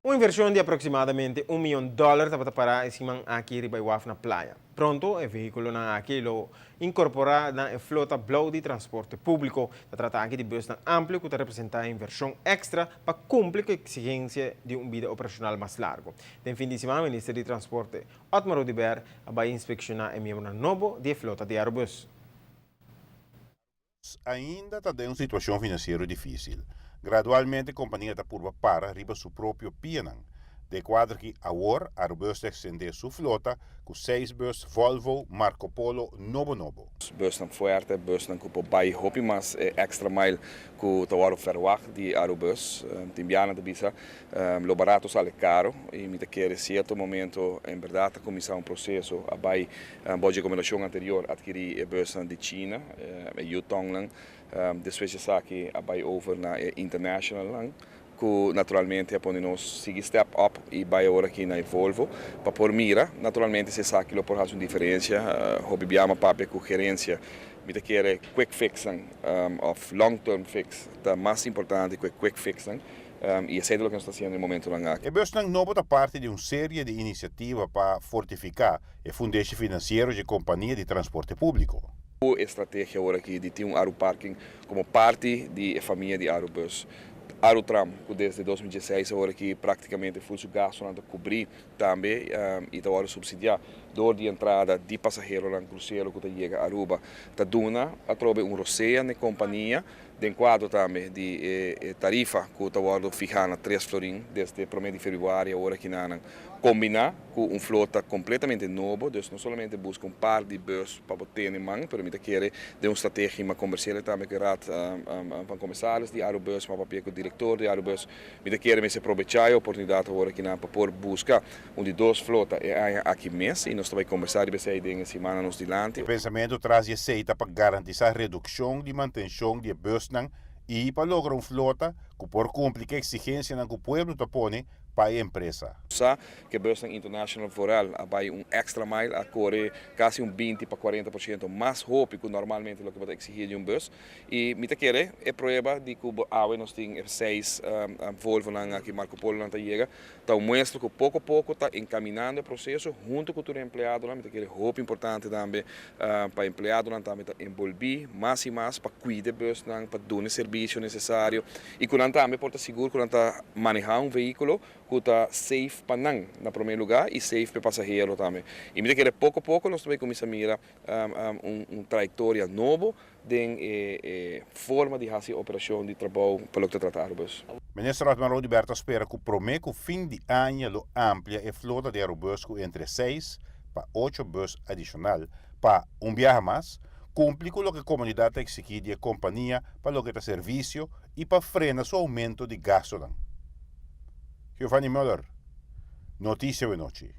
Un inversion di aproximadamente un miyon dollar tabata para e siman aki riba e waf na Playa. Pronto e vehiculonan aki lo incorpora na e flota blauw di transporte publico. Ta trata aki di busnan amplio cu ta representa e inversion extra pa cumpli cu exigencia di un bida operacional mas largo. Den fin di siman Minister di Transporte Otmar Oduber a bay inspecciona e miembronan nobo di e flota di Arubus. Ainda ta den un situashon finansiero difísil. Gradualmente kompania ta purba para riba su propio pianan. Den kuadro ki awor Arubus ta ekstendé su flota ku seis bus Volvo Marco Polo nobo nobo. Busnan fuerte, busnan ku por bai hopi mas e extra mile ku ta wòrdu verwagt di Arubus. Tin bianan ta bisa lo barato sale karo i mi ta kere sierto momento en bèrdat ta kuminsá un proseso a bai Bo dje gobernashon anterior adkirí e busnan di China, e Yutongnan. Despues di esaki a bai over na e Internationalnan, ku naturalmente a pone nos sigui step up i bai awor aki na e Volvo pa por mira naturalmente si esaki lo por hasi un diferensia. Hopi biaha mi a papia ku gerensia, mi ta kere quick fixnan òf long term fix ta mas importante ku e quick fixnan. I esei ta loke nos ta hasiendo e momentonan aki. E busnan nobo ta parti di un serie di inisiativa pa fortifiká e fundeshi finansiero dje kompania di transporte públiko. Ku e strategia awor aki di tin un Aruparking komo parti di e famia di Arubus, Arutram ku desde 2016 awor aki praktikamente ful su gastunan ta kubrí tambe i ta wòrdu supsidiá dor di entrada di pasaheronan krusero ku ta yega Aruba, ta duna atrobe un rosea na e kompania. Den kuadro tambe di e tarifa ku ta wòrdu fihá na tres florin desde promé di febrüari awor aki nan kombiná ku un flota kompletamente nobo, dus no solamente buska un par di bus pa bo tene man, pero mi ta kere den un strategia mi a kombers'é tambe ku e Raad van Commissaris di Arubus, mi a papia ku direktor di Arubus, mi ta kere mester probechá e oportunidat awor aki nan pa por buska un di dos flota e aña aki mes i nos ta bai kombersá riba esei den e simana nos dilanti. E pensamentu tras di esei ta pa garantisá redukshon di mantenshon di e busnan i pa logra un flota ku por kumpli ku e eksigensianan ku pueblo ta pone pa e empresa. Sa ku e busnan international vooral a bai un extra mile, a kore kasi un 20 pa 40% mas hopi ku normalmente loke bo ta eksigí di un bus. I mi ta kere e prueba di ku bo awe nos tin e seis Volvonan aki Marco Polonan ta yega. Ta un muestra cu poco poco ta encaminando e proceso hunto cu tur e empleadonan. Mi ta kere hopi importante tambe pa empleadonan tambe ta envolvi mas y mas pa cuida e busnan, pa duna e servicio necesario y cu nan tambe por ta sigur cu nan ta maneha un vehiculo cu ta safe pa nan na prome lugar y safe pa e pasahero tambe. Y mi ta kere poco poco nos ta bay cuminsa mira un trayectoria nobo den e forma di hasi operashon di trabou pa loke ta trata Arubus. Minister Otmar Oduber ta spera ku promé ku fin di aña lo amplia e flota di Arubus ku entre seis pa ocho bus adishonal pa, un biaha mas, kumpli ku loke komunidat ta eksigí di e kompania pa loke ta servisio i pa frena su oumento di gastunan. Giovanni Muller, Noticia Wenochi.